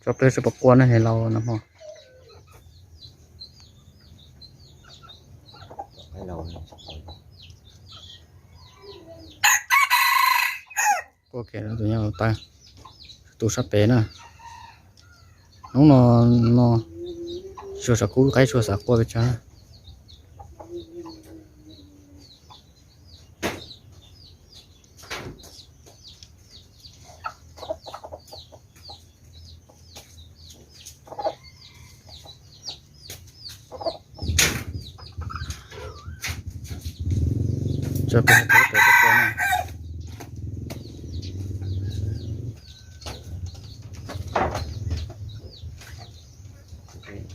Tso peb sawv pov quaj na, laus no hmo. Quaj kiag tus nyob hauv taw, tus sab pem na. Hnub no no, tsis tshua xav kub qaib, tsis tshua xav quaj pes tsawg.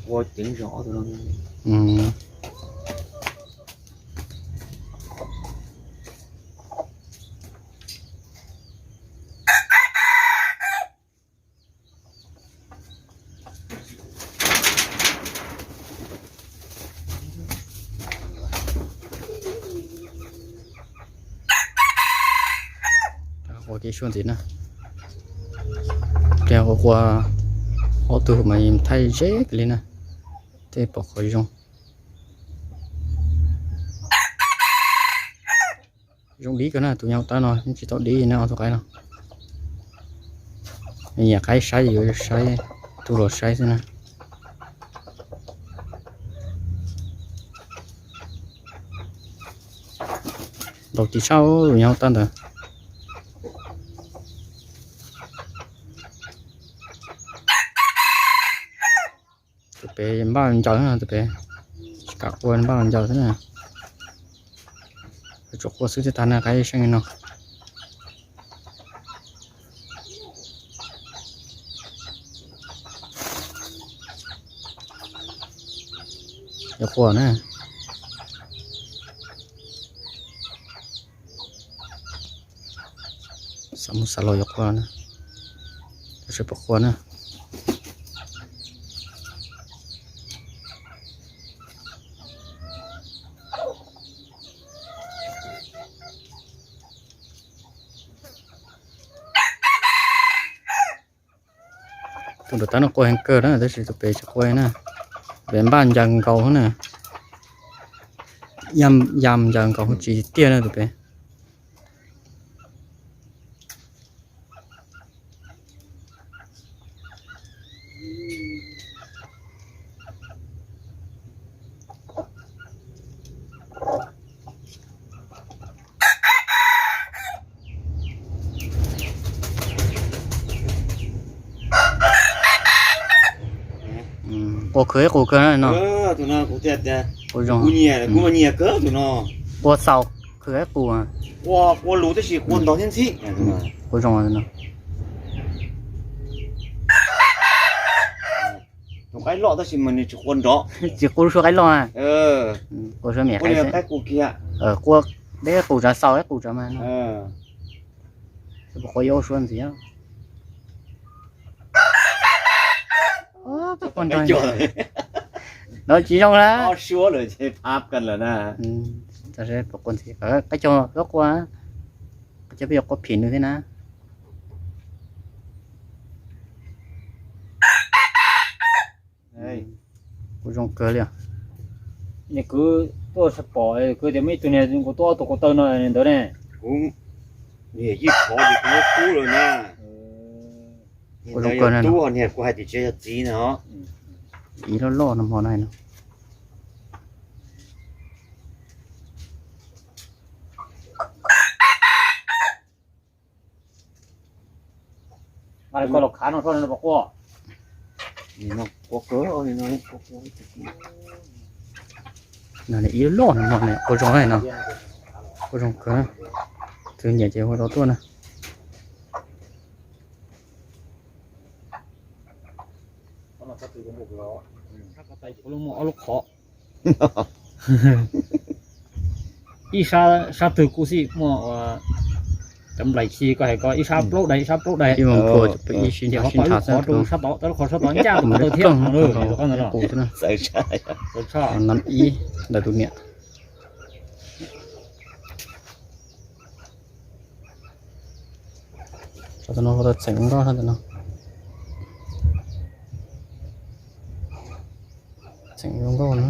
Ua ceev zoo ob tug no. Ua kev suab ntxiv na. Ua ua ob tug mas thaij ze kawg li na. Tej pom qhov zoo. Zoo dib kawg na, tus nyob hauv taw no yeej tsis tau dib na, ob tug qaib no. Nyiam qaib saib yuav saib, tus los saib xwb na. Ntaus tiv tshaj tus nyob hauv taw ntawd. Tus pem npaj ncaws, tus pem tsis kam quaj, npaj ncaws xwb na. Tsuas quaj xwb thiaj tag na, qaib seej no. Yuav quaj na. Xav mus xav los yuav quaj na. Sawv pov quaj na. Tus nram taw no quaj heev kawg na, tab sis tus pem tsis quaj na. Pem npaj ncaws nkaus na. Ya ncaws nkaus tsis tiag na tus pem. Quaj khwv ib qus kawg no. Tus no kuv tias, kuv nyiam, kuv nyiam kawg tus no. Quaj xaus khwv ib qus. Quaj, quaj lus tab sis quaj nrov thiab ntxhib. Quaj zoo no. Tus qaib loj tab sis mas nws tsis quaj nrov. Tsis quaj suab qaib loj. Quaj suab me qaib xwb. Quaj deb qus tsav, xaus ib qus tsav mas no. Quaj yuav ua suab ntxiv. No tsis zoo na. Suab lawm ces phab kan lawm na. Qaib cog, qaib cog, qaib cog peb yuav quaj phim nws thiab na. Kuv zoo kawg li. Niag kwv tuaj sab pom, kwv tias muaj ib tug niag kuv tuaj ob tug ko taw no ntawd ne. Kuv niag yij khov ces kuv muab kub lawm na. Kuv zoo kawg na. Tub niag kuv hais tias tsis yog txiv na. Ib loj loj no hmo no no. Koj los khav no soj no puas quaj? Ib loj no hmo no quaj zoo no. Quaj zoo kawg. Tus nyiam ces hu tau tuaj na. Kuv muaj ob lub qhov. Ib sab, sab twg kuj xij muaj cov nplaim khi koj hais ko ib sab plaub daig ib sab plaub daig. Ces ho pom ib lub qhov rau sab tod, lub qhov sab tod ncaj tus ko taw thiab. Nam ib ntawm tus niam. Txheem no. Tseem zoo nkauj na.